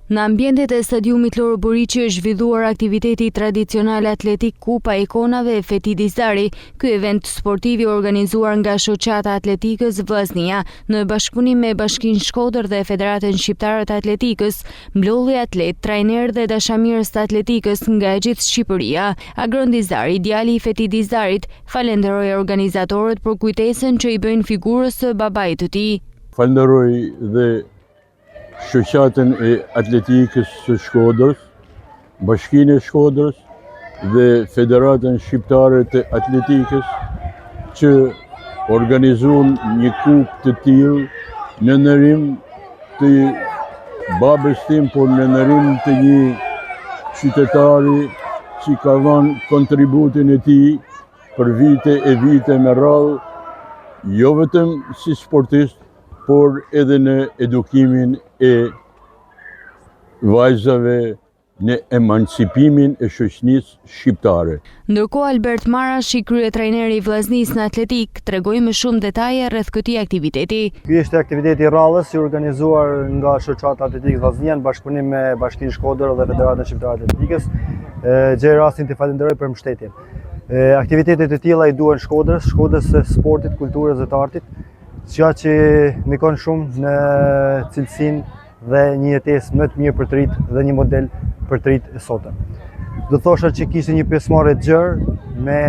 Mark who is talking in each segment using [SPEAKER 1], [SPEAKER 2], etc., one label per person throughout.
[SPEAKER 1] Në ambientet e stadiumit Loro Boriçi është zhvilluar aktiviteti tradicional atletik Kupa e Ikonave Feti Dizdari. Ky event sportiv i organizuar nga Shoqata e Atletikës Vllaznia, në bashkëpunim me Bashkinë Shkodër dhe Federatën Shqiptare të Atletikës, mblodhi atletë, trajnerë dhe dashamirës të atletikës nga e gjithë Shqipëria. Agron Dizdari, djali i Feti Dizdarit, falënderoi organizatorët për kujtesën që i bëjnë figurës së babait të tij.
[SPEAKER 2] Falënderoj dhe Shoqatën e Atletikës së Shkodrës, Bashkinë e Shkodrës dhe Federatën Shqiptare të Atletikës që organizuan një kupë të tillë në nderim të babës tim, por në nderim të një qytetari që ka dhënë kontributin e tij për vite e vite me radhë, jo vetëm si sportist, por edhe në edukimin e vajzave në emancipimin e shoqënisë shqiptare.
[SPEAKER 1] Ndërkohë Albert Marashi, kryetrajneri i Vllaznisë në atletikë, tregoi më shumë detaje rreth këtij aktiviteti.
[SPEAKER 3] Ky ishte aktiviteti i radhës i organizuar nga Shoqata e Atletikës Vllaznia në bashkëpunim me Bashkinë Shkodër dhe Federatën Shqiptare të Atletikës. Gjej rastin të falënderoj për mbështetjen. Aktivitete të tilla i duhen Shkodrës, Shkodrës së sportit, kulturës dhe të artit, Gjë që ndikon shumë në cilësinë dhe një jetesë më të mirë për të rinjtë dhe një model për të rinjtë e sotëm. Do thosha që kishte një pjesëmarrje të gjerë me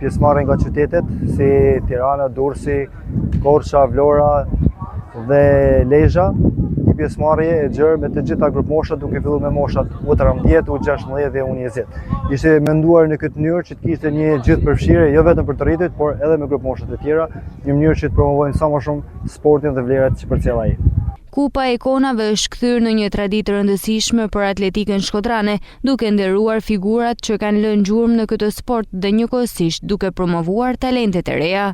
[SPEAKER 3] pjesëmarrje nga qytetet si Tirana, Durrësi, Korça, Vlora dhe Lezha, një pjesëmarrje e gjerë me të gjitha grupmoshat duke filluar me moshat U13, U16 dhe U20. Ishte menduar në këtë mënyrë që të kishte një gjithëpërfshirje jo vetëm për të rriturit, por edhe me grupmoshat e tjera, një mënyrë që të promovojnë sa më shumë sportin dhe vlerat që përcjell ai.
[SPEAKER 1] Kupa e Ikonave është kthyer në një traditë të rëndësishme për atletikën shkodrane, duke nderuar figurat që kanë lënë gjurmë në këtë sport dhe njëkohësisht duke promovuar talentet e reja.